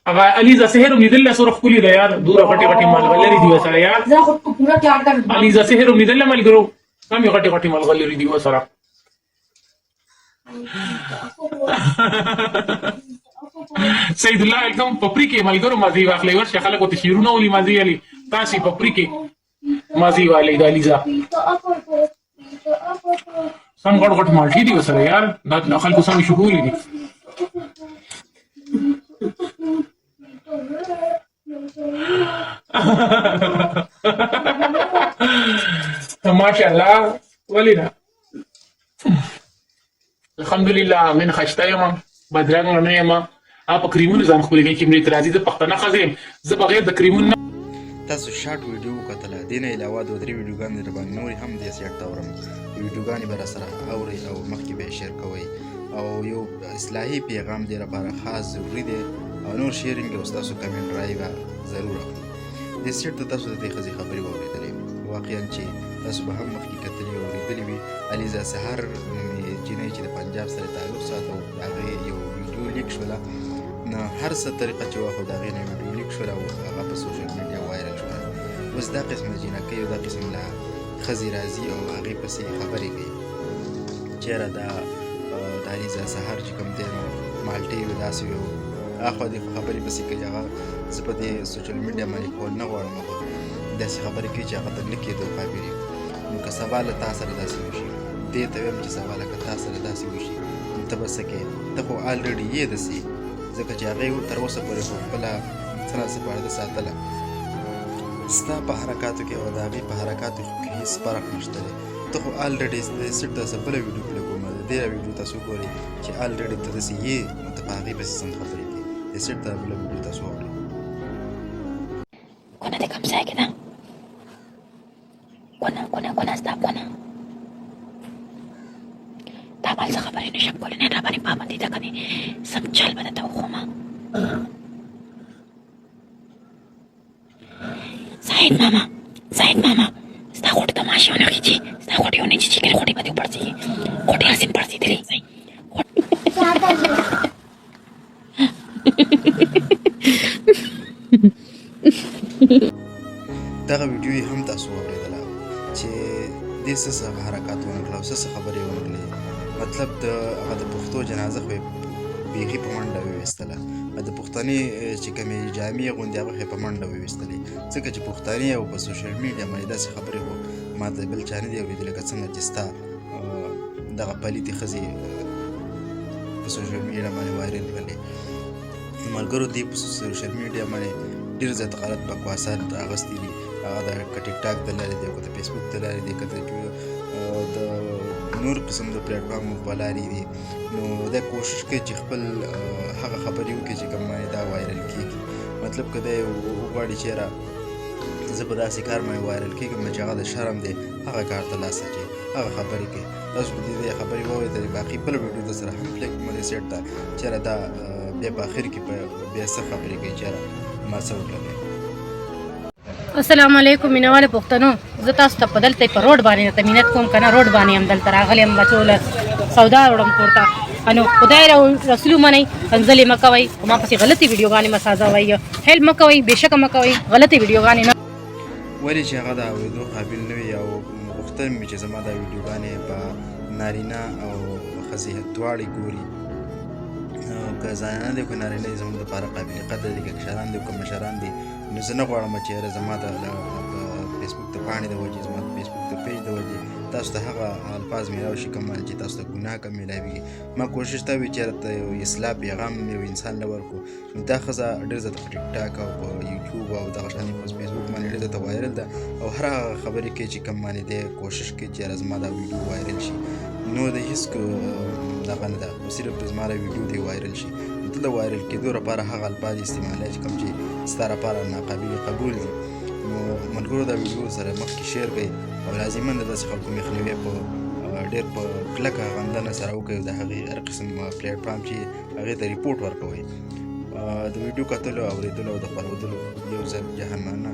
هغه علیزه سحر هم لیدل سره ښکلې ده یار، دومره غټې غټې ملغلرې دي ورسره یار. زه خو پوره تیار کړم. علیزه سحر هم لیدل ملګرو، کمې غټې غټې ملغلرې دي ورسره. سید الله ویلکم. په پري کې ملګرو مزې واخلئ، ورشه خلکو ته شعرونه ولي مزې علي، تاسې په پري کې مزې والئ. د علیزه سم غټ غټ مالټې دي ورسره یار، دا خلکو سمې شکولې دي. ماشاءالله ولې نه، الحمدلله من خشته یم، بدرنګ نه یم. په کریمونو ځان ښکلي کوي چې مې اعتراضي. زه پښتنه ښځه یم، زه بغیر د کریمونو نه. تاسو شارټ ویډیو وکتله، دې نه علاوه دوه درې ویډیوګانې در باندې نورې هم دې سیټ ته اورم. ویډیوګانې به راسره اورئ او مخکې به یې شیر کوئ، او یو اصلاحي پیغام دې لپاره خاص ضروري دی، او نور شیرینګ او ستاسو کمنټ رای به ضرور اخلو. دې سیټ ته تاسو د دې ښځې خبرې واورېدلې، واقعا چې تاسو به هم مخکې کتلې او اورېدلې وي. علیزه سحر نومې جینۍ چې د پنجاب سره تعلق ساته، او د هغې یو ویډیو لیک شوله، نه هر څه طریقه چې وه، خو د هغې نه ویډیو لیک شوله او هغه په سوشل میډیا وایرل شوله. اوس دا قسم د جینکۍ او دا قسم له ښځې راځي او هغې پسې خبرې کوي چېرې دا د علیزه سحر چې کوم دی نو مالټې وي داسې وي، اخوا دې خو خبرې پسې کوي. هغه زه په دې سوشل میډیا باندې کول نه غواړم، خو داسې خبرې کوي چې هغه ته نه کېدو قابلې. نو که سبا له تا سره داسې وشي، دې ته وایم چې سبا له که تا سره داسې وشي نو ته به څه کوې؟ ته خو الریډي یې داسې، ځکه چې هغې تر اوسه پورې خو خپله څه نا څه پرده ساتله. ستا په حرکاتو کې او د هغې په حرکاتو کې هېڅ فرق نشته دی. ته خو الریډي د سیټ ته څه بله ویډیو پلې کوم، د دې ویډیو تاسو وګورئ چې الریډي ته داسې یې، نو ته په هغې پسې څنګه خبرې کوې؟ د سیټ ته بله ویډیو تاسو واورئ. کونه دې کوم ځای کې ده؟ کونه کونه کونه ستا کونه. دا بل څه خبرې نشم کولی، نه را باندې پابندي ده، کنې سم چل به درته وښوم. زاهد ماما، زاهد ماما، ستا غوټې ته ماشي ونه خیږي، ستا غوټې ونه چیچي، کنې غوټې به دې وپړسېږي، غوټې هسې هم پړسېدلې. دغه ویډیو یې هم تاسو واورېدله چې دې څه څه حرکات ونه کړل او څه څه خبرې یې ونه کړې. مطلب د هغه د پښتو جنازه خو یې بیخي په منډه وویستله، د پښتنې چې کومې جامې غوندې هغه خو یې په منډه وویستلې، ځکه چې پښتنې او په سوشل میډیا باندې داسې خبرې خو ما ته بل چا نه دي اورېدلې لکه څنګه چې ستا دغه پلیتې ښځې په سوشل میډیا باندې وایرل کړلې. ملګرو دې په سوشل میډیا باندې ډېر زیات غلط بکواسات اغوستي دي، هغه د که ټیک ټاک د لارې دی، که د فیسبوک د لارې دی، که د نور قسم د پلیټ فارمو په لارې دي. نو دا کوشش کوي چې خپل هغه خبرې وکړي چې کوم باندې دا وایرل کېږي. مطلب که دی وغواړي چې یاره زه په داسې کار باندې وایرل کېږم چې هغه د شرم دی، هغه کار ته لاس اچوي، هغه خبرې کوي. تاسو په دې ځای خبرې واورېدلې، باقي بله ویډیو در سره هم پلې کوم دې سیټ ته چېرې دا بیا په اخر کې بیا څه خبرې کوي چېرې ما څه وکړل. السلام علیکم مینواله پښتنو، زه تاسو ته په دلته په روډ باندې ته مینت کوم کنه، روډ باندې هم دلته راغلی یم، بچو له سودا وړم کور ته. انو خدای رسول منئ، کنځلې مه کوئ، ما پسې غلطې ویډیوګانې مه سازوئ، هیلپ مه کوئ، بېشکه مه کوئ، غلطې ویډیوګانې نه. ولې چې هغه د اورېدو قابل نه وي، او غوښتل مې چې زما دا ویډیوګانې په نارینه او ښځې دواړې ګوري، که زنانه دی که نارینه دی، زموږ دپاره قابل قدر دي، که کشران دي که مشران دي. نو زه نه غواړم چې یاره زما د فیسبوک د پاڼې د وجې، زما د فیسبوک د پیج د وجې تاسو ته هغه الفاظ میلاو شي کوم چې تاسو ته ګناه کم میلاویږي. ما کوشش دا وي چې یاره یو اصلاح پیغام یو انسان له ورکړو. نو دا ښځه ډېر زیاته په ټیک ټاک او په یوټیوب او دغه شان په فیسبوک باندې ډېر زیاته وایرل ده، او هر هغه خبرې کوي چې کوم باندې دی کوشش کوي چې یاره زما دا ویډیو وایرل شي. نو د هېڅ دغه نه ده، خو صرف زما دا ویډیو دی وایرل شي. نو ته د وایرل کېدو لپاره هغه الفاظ استعمالوي چې کوم چې ستا لپاره ناقابل قبول دي. نو ملګرو دا ویډیو سره مخکې شیر کړئ، او لازماً د داسې خلکو مخنیوی په ډېر په کلکه غندنه سره وکړئ، او د هغې هر قسم پلیټ فارم چې هغې ته ریپورټ ورکوئ. د ویډیو کتلو، اورېدلو او د خپرولو یو ځل جهان مننه.